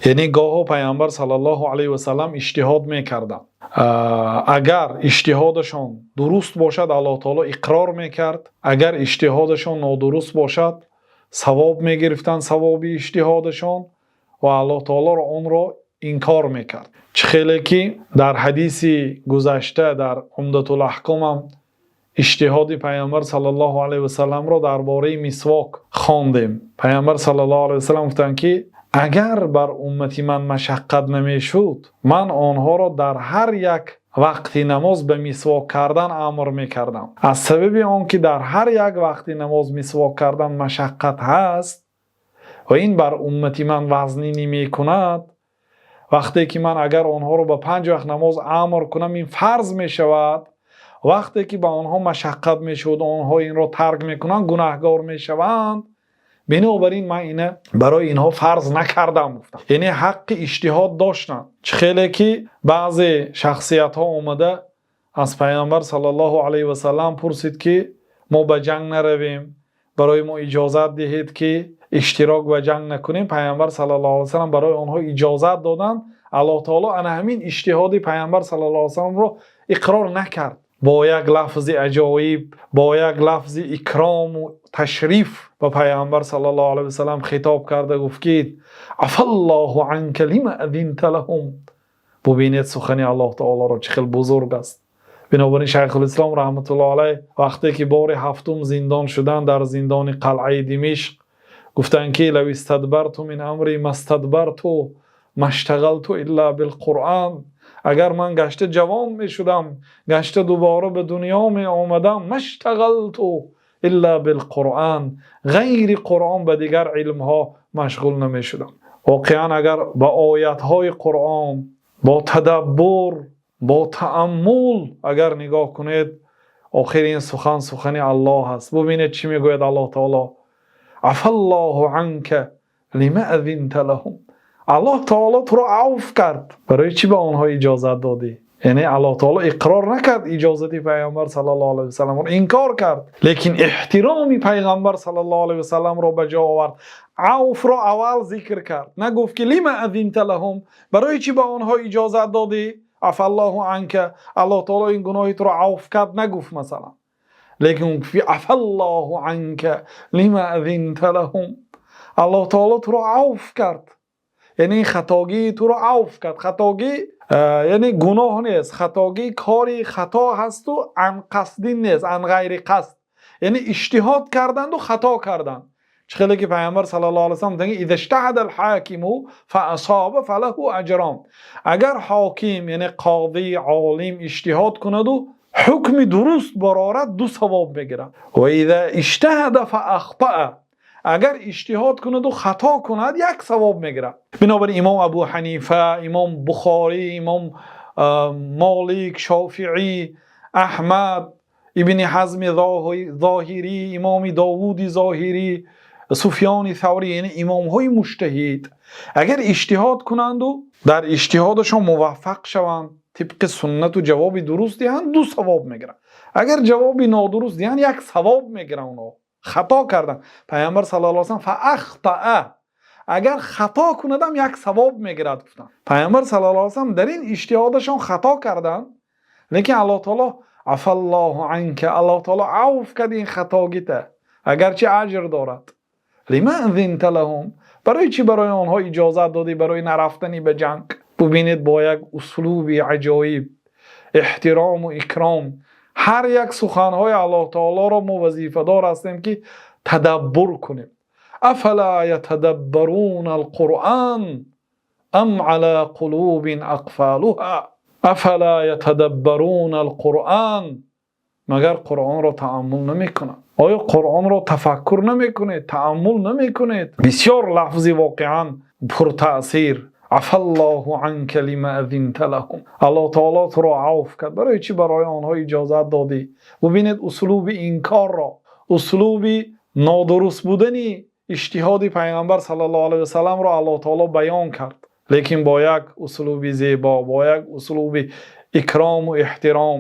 Яъне гоҳо Паёмбар саллаллоҳу алайҳи васаллам иҷтиҳод мекарданд. Агар иҷтиҳодашон дуруст бошад, Аллоҳи таъоло иқрор мекард. Агар иҷтиҳодашон нодуруст бошад, савоб мегирифтанд, савоби иҷтиҳодашон, ва Аллоҳи таъоло онро инкор мекард. Чӣ хеле ки дар ҳадиси гузашта дар Умдатул Аҳком ҳам иҷтиҳоди Паёмбар саллаллоҳу алайҳи васаллам ро дар бораи мисвок хондем. Паёмбар саллаллоҳу алайҳи васаллам гуфтанд, ки агар бар уммати ман машаққат намешуд, ман онҳоро дар ҳар як вақти намоз ба мисвок кардан амр мекардам. Аз сабаби он ки дар ҳар як вақти намоз мисвок кардан машаққат ҳаст ва ин бар уммати ман вазнинӣ мекунад, вақте ки ман агар онҳоро ба панҷ вақт намоз амр кунам, ин фарз мешавад. Вақте ки ба онҳо машаққат мешавад, онҳо инро тарк мекунанд, гунаҳкор мешаванд. Бинобар ин ман ина барои инҳо фарз накардам, гуфтам. Яъне ҳаққи иҷтиҳод доштанд. Чӣ хеле ки баъзе шахсиятҳо омада аз Паёмбар саллаллоҳу алайҳи васаллам пурсид, ки мо ба ҷанг наравем, барои мо иҷозат диҳед, ки иштирок ба ҷанг накунем. Паёмбар саллаллоҳу алайҳи васаллам барои онҳо иҷозат доданд. Аллоҳ таъоло ана ҳамин иҷтиҳоди Паёмбар саллаллоҳу алайҳи васалламро иқрор накард. Бо як лафзи аҷоиб, бо як лафзи икрому ташриф ба Паёмбар саллаллоҳу алайҳи васаллам хитоб карда гуфт, ки афаллоҳу анка лима азинта лаҳум. Бубинед, сухани Аллоҳ таолоро чӣ хел бузург аст. Бинобар ин Шайхулислом раҳматуллоҳ алайҳ вақте ки бори ҳафтум зиндон шуданд дар зиндони қалъаи Димишқ, гуфтанд, ки лав истадбарту мин амри мастадбарту маштағалту илла билқуръон. Агар ман гашта ҷавон мешудам, гашта дубора ба дунё меомадам, маштағалту илла билқуръон, ғайри Қуръон ба дигар илмҳо машғул намешудам. Воқеан, агар ба оятҳои Қуръон бо тадаббур, бо тааммул агар нигоҳ кунед, охир ин сухан сухани Аллоҳ аст. Бубинед, чӣ мегӯяд Аллоҳ таоло: афаллоҳу анка лима азинта лаҳум. Аллоҳ таоло туро авф кард, барои чӣ ба онҳо иҷозат додӣ? Яъне Аллоҳ таоло иқрор накард иҷозати Паёмбар саллаллоҳу алайҳи васалламро, инкор кард, лекин эҳтироми Пайғамбар саллаллоҳу алайҳи васалламро ба ҷо овард. Авфро аввал зикр кард, нагуфт, ки лима азинта лаҳум, барои чӣ ба онҳо иҷозат додӣ. Афаллоҳу анка, Аллоҳ таоло ин гуноҳи туро авф кард, нагуфт масалан, лекин гуфт: афаллоҳу анка лима азинта лаҳум. Аллоҳ таоло туро авф кард, яъне хатогии туро авф кард. Хатогӣ яъне гуноҳ нест, хатогӣ кори хато ҳасту ан қасдин нест, ан ғайри қасд, яъне иҷтиҳод карданду хато карданд. Чӣ хеле ки Пайғамбар саллаллоҳу алайҳи васаллам гуфтанд: иза иҷтаҳада алҳокиму фаасоба фалаҳу аҷрон. Агар ҳоким, яъне қозӣ, олим иҷтиҳод кунаду ҳукми дуруст барорад, ду савоб мегирад. Ва иза иҷтаҳада фаахтаа, агар иҷтиҳод кунаду хато кунад, як савоб мегирад. Бинобар ин имом Абу Ҳанифа, имом Бухорӣ, имом Молик, Шофиӣ, Аҳмад Ибни Ҳазми Зоҳирӣ, имоми Довуди Зоҳирӣ, Суфёни Саврӣ, яъне имомҳои муҷтаҳид, агар иҷтиҳод кунанду дар иҷтиҳодашон муваффақ шаванд, тибқи суннату ҷавоби дуруст диҳанд, ду савоб мегиранд. Агар ҷавоби нодуруст диҳанд, як савоб мегиранд. Онҳо хато карданд. Пайғамбар саллаллоҳу алайҳи васаллам фаахтаа, агар хато кунадам, як савоб мегирад, гуфтанд. Пайғамбар саллаллоҳу алайҳи васаллам дар ин иҷтиҳодашон хато карданд, лекин Аллоҳ таоло афаллоҳу анка, Аллоҳ таоло авф кард ин хатогита, агарчи аҷр дорад. Лима азинта лаҳум, барои чӣ барои онҳо иҷозат додӣ барои нарафтани ба ҷанг? Бубинед, бо як услуби аҷоиб, эҳтирому икром. Ҳар як суханҳои Аллоҳ таолоро мо вазифадор ҳастем, ки тадаббур кунем. Афала ятадаббаруна алқуръан ам ала қулубин ақфалуҳа. Афала ятадаббаруна алқуръан, магар Қуръонро тааммул намекунанд? Оё Қуръонро тафаккур намекунед, тааммул намекунед? Бисёр лафзи воқеан пуртаъсир: афаллоҳу анка лима азинта лаҳум. Аллоҳ таоло туро авф кард, барои чӣ барои онҳо иҷозат додӣ? Бубинед услуби инкорро, услуби нодуруст будани иҷтиҳоди Пайғамбар саллаллоҳу алайҳи васалламро Аллоҳ таоло баён кард, лекин бо як услуби зебо, бо як услуби икрому эҳтиром.